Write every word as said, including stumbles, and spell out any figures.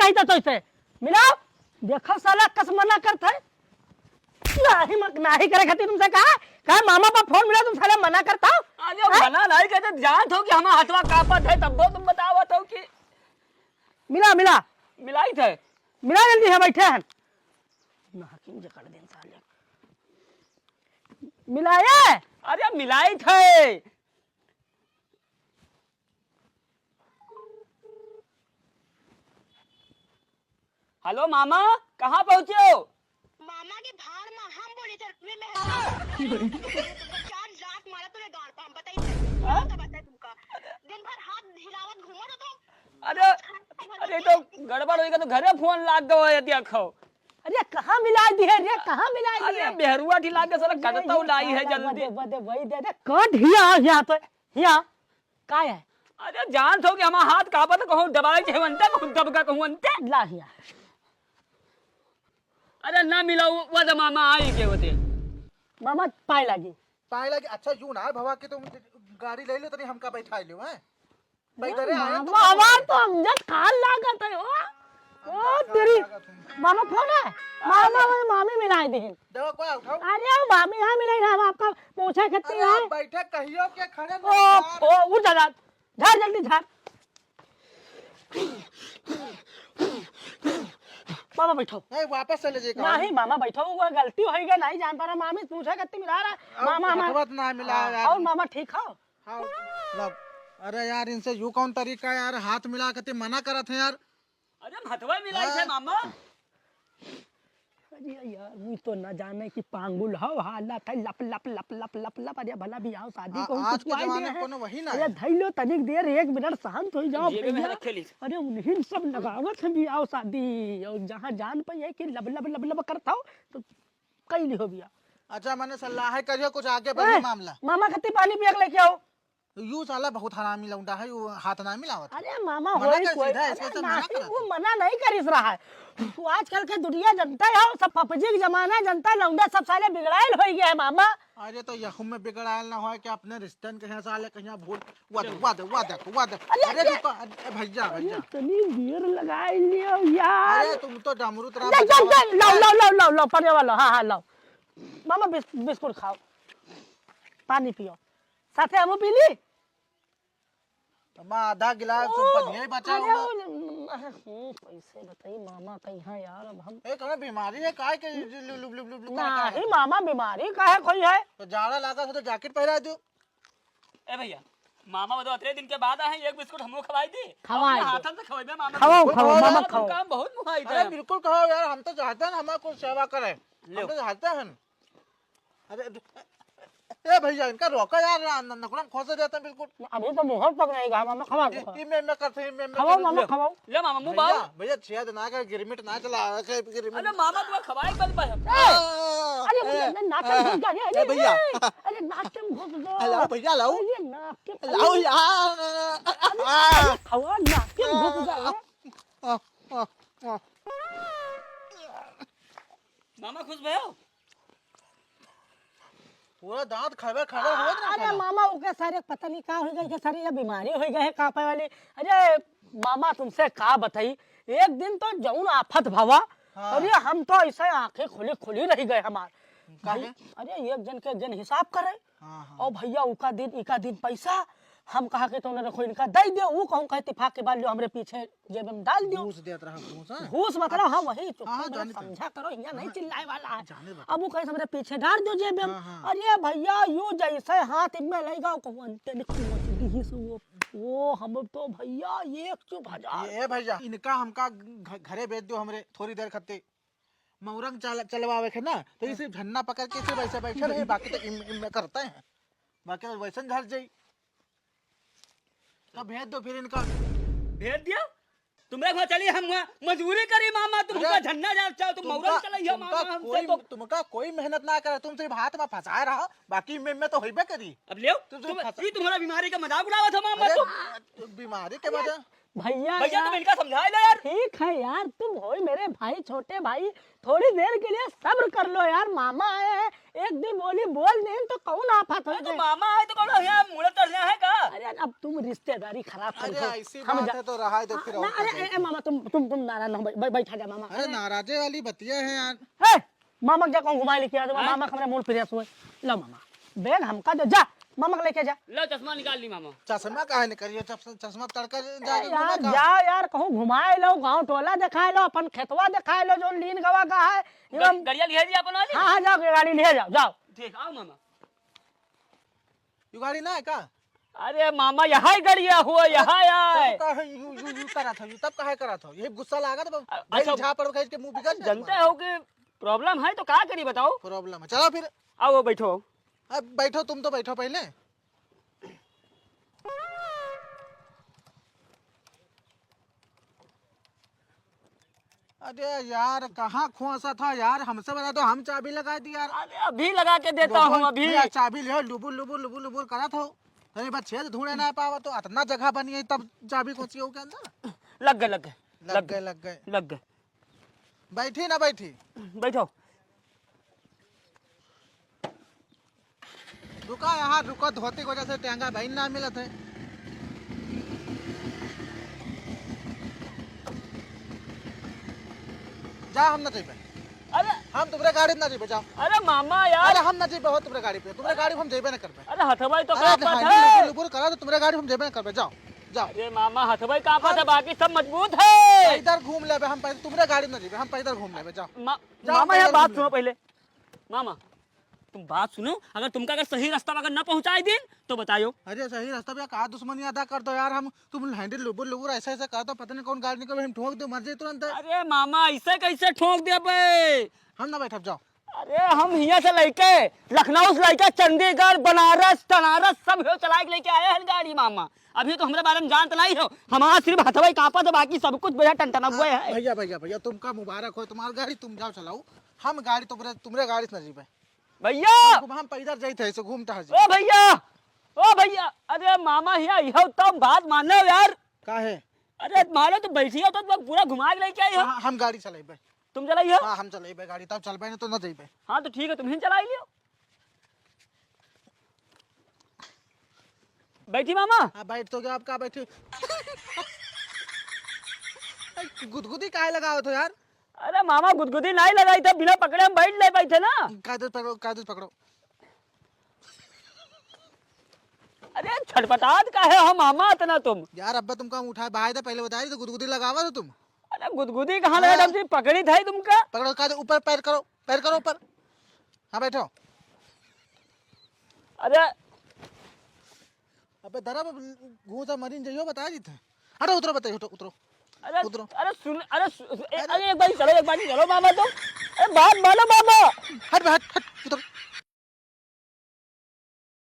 नहीं तो, तो इसे मिलाओ। देखो साला कस मना करत है। नाही मत, नाही करे खातिर तुमसे कहा, कहा मामा पर फोन मिला, तुम साले मना करत हो। अरे हैं? मना नहीं कहते, जानत हो कि हमारा हथवा कांपत है, तब वो तुम बतावत हो कि मिला, मिला। मिलाई थे। मिला जल्दी है, बैठे हैं। नाकिम जकड़ देन साले। मिलाए? अरे मिलाई थे। हेलो मामा, कहाँ पहुँचे हो? मामा के भाड़ में हम बोले थे, वे मैं चार लात मारा तूने गांड पे, हम बताई थे। हाँ? का बताए तुमका? दिन भर हाथ हिलावत घूमत हो तुम। अरे, अरे तो गड़बड़ होइगा तो घरे फोन लाग गवा है, देखो। अरे कहाँ मिला दिए रे, कहाँ मिला दिए? अरे बेहरुआ ढिला के साला ये, कटता ये उलाई है साला जल्दी। बदे, बदे, वही दे दे, कट हिया, यहाँ तो, हिया। का है? अरे जानत हो कि हमार हाथ कांपत, कहूँ दबाई चाहे अंते, कहूँ दबका कहूँ अंते। ला हिया। अरे ना मिला वो, वो तो मामा आई के होते। मामा पाए लागी। पाए लागी, अच्छा यूं ना भवा कि तुम गाड़ी ले लो, तनी हमका बैठा लो, हैं? ए, पैदल आए मामा, तो हमार तो अमजद खान लागत है, ओ। ओ, तेरी। मामा फोन है? मामा, मामा, मामी मिलाई दे। देखो, कोई उठाओ। अरे, ओ, मामी यहाँ मिलाई रहा, आपका पूछा कितनी अरे, है? आप बैठे कहियो के खड़े ओ, नहीं यार। ओ, उठ जा, झाड़, जल्दी झाड़। मामा बैठो। नहीं, वापस चले जाइए, कहाँ? नहीं, मामा बैठो, वो गलती होइगा, नहीं जान पा रहा, मामी पूछा कितनी मिला रहा। अब मामा, हमार हथवा तो ना मिला हाँ, यार। और मामा ठीक हो? हाँ, लब। अरे यार, इनसे यू कौन तरीका है यार, हाथ मिला के ते मना करत है यार। अरे हम हथवा मिलाई हाँ। थे मामा। अरे यार, वो तो ना जाने कि पांगुल हो हालत है, लप, लप, लप। अरे भला बियाह शादी आ, को आज के कुछ जमाने दे में है। कोनो वही ना अरे है। धैलो तनिक देर, एक मिनट शांत हो जाओ जेबे में भैया। रखे ली। अरे उन्हीं सब लगावत है बियाह शादी, और जहाँ जान पाई है कि लब, लब, लब, लब करता हो, तो कई लिहो बियाह। अच्छा, मैंने सलाह करियो, कुछ आगे बढ़े ए, मामला। मामा कत्ती पानी पिया के लेके आओ। यू साला बहुत हरामी लौंडा है, यू हाथ ना मिलावत। अरे मामा, मना होई कर कोई, सीधा, अरे ऐसे ऐसे मना नाती, करत वो है। मना नहीं करिस रहा है। तू आजकल के दुनिया जनता है, सब पबजी के जमाना है, जनता है, लौंडा सब साले बिगड़ाइल होई गया है मामा। अरे तो यहू में बिगड़ाइल ना होए कि अपने रिश्तन के यहाँ साले कहीं भूल, वाह दे, वाह दे, वाह दे, वाह दे। अरे अरे ये रुको, अरे भैया, अरे भैया। इतनी देर लगाई लियो यार। अरे तुम तो डमरू तरह ले, बजावत ले, ले, लाओ, है। लाओ, लाओ, लाओ, लाओ, परे वाला, हाँ, हाँ, लाओ। मामा बिस-, बिस्कुट खाओ, पानी पियो, साथे हमू पी ली। तो माँ आधा गिलास ओ, तुम पनिया ही बचा अरे होगा। वो न-, न-, हम्म, कैसे बताई मामा कहीं यार, अब हम ए, कौनो बीमारी है, काहे के लु-, लु-, लु-, लु-, लु-, लु-, करता है? नहीं मामा, बीमारी काहे कोई है? तो जाड़ा लागा हो तो जैकेट पहरा दो। ए भैया, मामा बदो अतरे दिन के बाद आए हैं, एक बिस्कुट हमको खवाई दी। खवाई अपने दो। हाथन से खवाई दे मामा खवाओ, को। खवाओ, खवाओ, मामा मामा तुम खवाओ। काम बहुत मुहाई अरे था। बिल्कुल खाओ यार, हम तो चाहते हैं ना हमारा कुछ सेवा करे। लो। हम तो चाहते हैं। अरे, ए भैया, इनका रोका यार, न-, न-, नकुलम खोसे देते हैं बिल्कुल। अभी तो मुहर तक नहीं गया, मामा खवा दे। इमे, इमे करते हैं, इमे, इमे खवाओ, करते हैं। मामा, ले, खवाओ। ले मामा, मुंह भैया, बाओ। भैया, छेद ना कर, गिरमिट ना चला, के गिरमिट अरे ना। मामा, तुम्हें खवाई बल पर। ए, आ, अरे ए, भैया, नाक में ए, घुस गया, अरे, ए भैया। अरे, अरे, नाक में घुस गया। लाओ भैया, लाओ। अरे, नाक में लाओ यार। अरे, अरे, खवा, नाक में घुस गया। आ, आ, आ। मामा खुश भयो? पूरा दांत खबर खबर होत रहा अरे साला। मामा, ओके सारे पता नहीं का हो गए, के सारे ये बीमारी हो गए है कांपे वाली। अरे मामा, तुमसे का बताई, एक दिन तो जौन आफत भवा, हाँ। अरे हम तो ऐसे आंखें खुली खुली रह गए हमार। काहे? अरे एक जन के एक जन हिसाब करे, हाँ, हाँ। और भैया उका दिन, इका दिन पैसा, हम कहा के तो उन्हें रखो, इनका दे दे, वो कहूँ कहे तिफाक के बाद लियो हमरे पीछे जेब में डाल दियो। घूस देत रहा, घूस, हाँ? घूस मतलब, हाँ, अच्छा। वही चुप हाँ, हाँ, से जाने दे। समझा करो, यहाँ नहीं हाँ। चिल्लाए वाला है। जाने दे। अब वो कहे हमरे पीछे डाल दियो जेब में। हाँ, हाँ। अरे भैया, यू जैसे हाथ इनमें लई गया, कहूँ अंते ने कुछ दी से वो, वो हम तो भैया एक चुप हजार। ये, ए भैया, इनका हमका घ-, घरे भेज दियो हमरे थोड़ी देर खत्ते। मौरंग चल-, चलवावे के ना, तो हाँ। इसे झन्ना पकड़ के इसे वैसे बैठे रहे, बाकी तो इम, इम में करते हैं, बाकी तो वैसे झर जाई। तो भेज दो फिर इनका। भेज दिया? तुमरे घर चली, हम वहाँ मजदूरी करी मामा, तुम अरे, हमका झन्ना जा, चाहो तुम तुमका, मौरंग चलइया तुमका मामा, हमसे कोई, तो तुमका कोई मेहनत ना करे, तुम सिर्फ हाथ में फंसाए रहो, बाकी में, में तो होइबे करी। अब लेओ, तुम सिर्फ तुम, फंसा- ये तुम्हारा बीमारी का मजाक उड़ावा था मामा अरे, तुम। बीमारी के अरे, वजह भैया भैया, यार, तुम इनका समझाए लो यार। ठीक है यार, तुम हो मेरे भाई, छोटे भाई, थोड़ी देर के लिए सब्र कर लो यार। मामा आए हैं, एक दी बोली बोल दें तो कौन आफत हो अरे तो जाए? मामा आए तो कौन यहाँ मुड़े चढ़ रहा है का? अरे यार, अब तुम रिश्तेदारी खराब कर अरे दो। ऐसी हम बात जा- है तो रहा है, तो फिर ना, और अरे, क्या ए, ए, मामा, तुम तुम तुम नाराज ना हो, बै-, बै-, बैठा जा मामा। अरे अरे, नाराजे वाली बतिया है यार। ए, मामा के जा कहूँ घुमाए लेके आ दे, हाँ? मामा के हमरा मूड फ्रेश हुए। लो मामा, बैग हमका दे, जा, मामा के लेके जा। लो चश्मा निकाल ली मामा। चश्मा काहे निकालियो? चश्मा, चश्मा तड़का ए, जाके यार, घूमे का? जा यार, कहूँ घुमाए लो, गाँव टोला दिखाए लो, अपन खेतवा दिखाए लो, जोन लीन गवा का है। गड़-, एवं गड़िया लिहे जी अपन वाली? हाँ, हाँ, जाओ, गाड़ी लिहे जाओ, जाओ। ठीक, आओ मामा। यू गाड़ी ना है का? अरे मामा, यहाँ ही गड़िया हुआ, यहाँ तब आए। काहे यू, यू, यू करत हो, यू तब काहे करत हो? यही गुस्सा लागत बा। अ-, भाई अच्छा, झापड़ खाई के मुंह बिगड़ जात जनते बा। हो कि प्रॉब्लम है तो का करी बताओ? प्रॉब्लम है, चलो फिर। आओ, बैठो। अब बैठो, तुम तो बैठो पहले। अरे यार, कहाँ खोंसा था यार, हमसे बता दो, हम चाबी लगा दी यार। अरे अभी लगा के देता हूँ, अभी। यार, चाबी ले, लुबुर लुबुर लुबुर लुबुर करत हो। अरे बस छेद ढूंढे ना पावा तो अतना जगह बनी है, तब चाबी खोसी हो के अंदर। लग गए, लग गए, लग लग गए, गए, लग गए। लग गए। बैठी ना बैठी? बैठो। रुका यहाँ, रुका, धोती के वजह से टेंगा बहिन ना मिलत है। जा, हम ना जइबे। अरे हम तुम्हरे गाड़ी में ना जइबे, जाओ। अरे मामा यार। अरे हम ना जइबे हो तुम्हरे गाड़ी पे, तुम्हरे गाड़ी पे हम जइबे ना करबे। अरे हथवा तो अरे कांपत है। लुबुर लुबुर करा तो तुम्हरे गाड़ी पे हम जइबे ना करबे, जाओ, जाओ। अरे मामा, हथवा कांपत है, बाकी सब मजबूत है। पैदल घूम लेबे हम, पैदल तुम्हरे गाड़ी में ना जइबे, हम पैदल घूम लेबे, जाओ। मा-, जाओ, मामा, यहाँ पैदल बात घूम सुनो लेबे। पहले। मामा, तुम बात सुनो, अगर तुमका अगर सही रास्ता पर अगर न पहुँचाए दिन, तो बतायो। अरे सही रास्ता पे का दुश्मनी अदा कर दो यार, हम तुम हैंडल लुबुर लुबुर ऐसे ऐसे कर दो, पता नहीं कौन गाड़ी निकल, हम ठोक दो, मर जाए तुरंत। अरे मामा, ऐसे कैसे ठोक देबे? हम ना बैठब, जाओ। अरे हम हियाँ से लइके, लखनऊ से लइके चंडीगढ़, बनारस, तनारस सब हो चलाए के लेके आए हैं गाड़ी मामा। अभी तो हमरे बारे में जानत नहीं हो, हमारा सिर्फ हथवा ही कांपत है, बाकी सब कुछ बढ़िया टनटना हुआ है। भैया, भैया, भैया, तुमका मुबारक हो, तुम्हारी गाड़ी, तुम जाओ चलाओ। हम गाड़ी तुम्हरे, तुम्हरे गाड़ी से ना जीबे। भैया! हम, हम पैदल जाइत है, ऐसे घूम टहल ओ जाइत। भैया! ओ भैया! अरे मामा हिया, इहो तो बात मानो यार। का है? अरे मानो तो बैठियो तो तुम पूरा घुमा के लेके आई हो। हाँ, हम गाड़ी चलाइबे। तुम चलाइयो? हाँ, हम चलाइबे गाड़ी, तब चलबे नहीं तो ना जाइबे। हाँ तो ठीक है, तुम ही चलाई लियो। बैठी मामा। हाँ, बैठ तो गया, अब का बैठी? गुदगुदी काहे लगावत हो यार? अरे मामा, गुदगुदी नहीं लगाई थे, बिना पकड़े हम बैठ ले पाई थे ना। कायदे पकड़ो, कायदे पकड़ो। अरे छटपटात काहे हो मामा इतना तुम? यार अब्बे तुमका हम उठाए बाहर थे, पहले बताए थे, गुदगुदी लगावा था तुम। अरे गुदगुदी कहाँ लगा हाँ। था, हम सिर्फ पकड़ी था ही तुमका। पकड़ो, कायदे ऊपर पैर करो, पैर करो ऊपर। हाँ बैठो। अरे अबे दरा बे, घूसा मरीन जइयो, बता दी थे। हटो, उतरो, बताइए, हटो, उतरो। अरे, उतरो। अरे सुन, अरे सु-, सु-, ए, अरे। अरे एक बार चलो, एक बार चलो मामा तुम। अरे बात मानो मामा। हट बे, हट, हट।